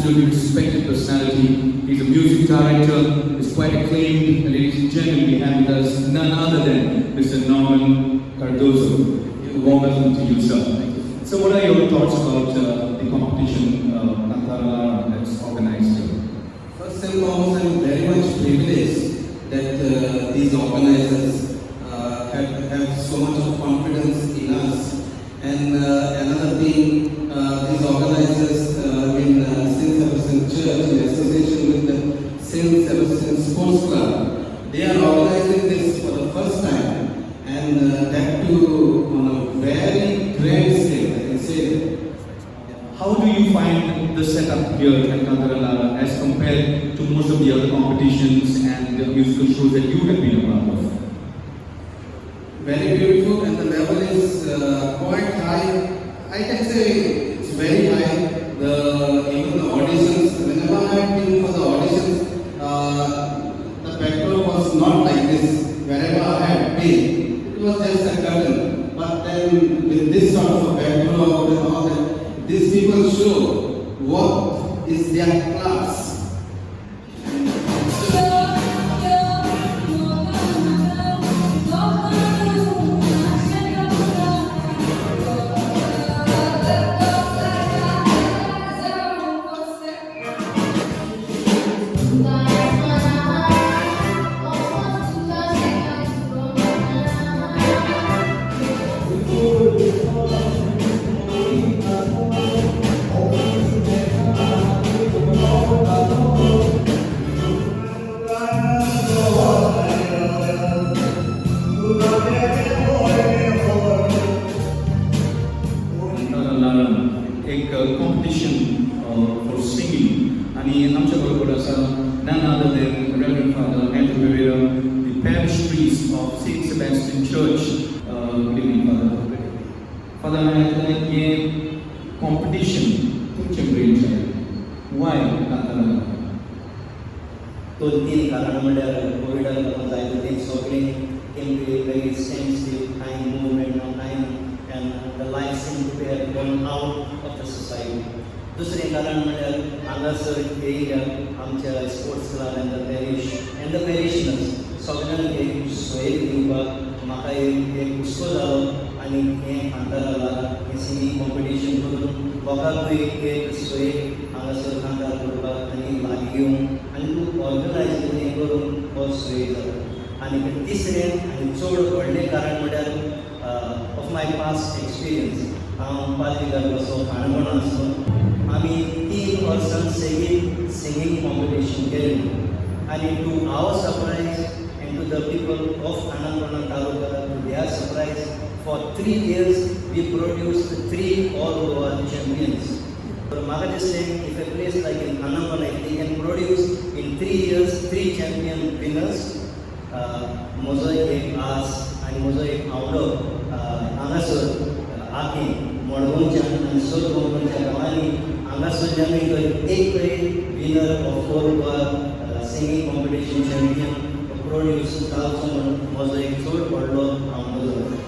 absolutely respected personality. He's a music director, he's quite acclaimed. And ladies and gentlemen, we have with us none other than Mr. Norman Cardozo. A warm welcome to you, sir. So, what are your thoughts about the competition Kantara that's organized here? First and foremost, I'm very much privileged that these organizers have so much of confidence in us. And another thing, these organizers in St. Sebastian Church, in association with the St. Sebastian Sports Club, they are organizing this for the first time, and that too on a very grand scale, I can say that. How do you find the setup here at Kantara Lara as compared to most of the other competitions and the musical shows that you have been a part of? Very beautiful, and the level is quite high. I can say it's very high. The even the auditions, whenever I have been for the auditions, the backdrop was not like this. Wherever I had been, it was just a curtain. But then with this sort of a backdrop and all that, these people show what is their class. Kantara Lara एक competition for singing आनी आमच्या बरोबर आसा none other than Reverend Father Andrew Pereira, the parish priest of Saint Sebastian Church. Good evening, Father. Father, हांवें आयकलां हें competition तुमचें brain Y कांतारा लारा? दोन तीन कारणां म्हणल्यार कोविडाक लागून जायते तीं सगळीं came to a very standstill, कांय मुवमेंट ना कांय ना, and the life seem to be gone out of the society. दुसरें कारण म्हणल्यार हांगासर येयल्या आमच्या sports club and the parish and the parishioners सगळ्यांक एक सोय दिवपाक म्हाका एक एक हुस्को जालो आनी हें कांतारा लारा हें सिंगींग कॉम्पिटिशन करून लोकांकूय एक सोय हांगासर कांतार करपाक आनी लागीं घेवन आनी तूं ऑर्गनायज हें करून हो सोय जाता. आनी तिसरें आनी चड व्हडलें कारण म्हणल्यार ऑफ my past experience, हांव पाद्रीगार कसो काणकोणा आसलो. आमी 3 वर्सां सेगीत सिंगींग कॉम्पिटिशन केलें आनी to our surprise and to the people of Canacona taluka, to their surprise, for 3 years we produced three All Goa champions. म्हाका दिसलें, if a place like in Canacona, if they can produce in 3 years three champion winners, म्हजो एक आस आनी म्हजो एक आवडो हांगासर आकें मडगांवच्यान आनी सोद कोंकणच्या गांवांनी हांगासरल्यानूय तर एक तरी winner of All Goa singing competition champion produce जावचो म्हणून म्हजो एक चड व्हडलो आवडो जालो.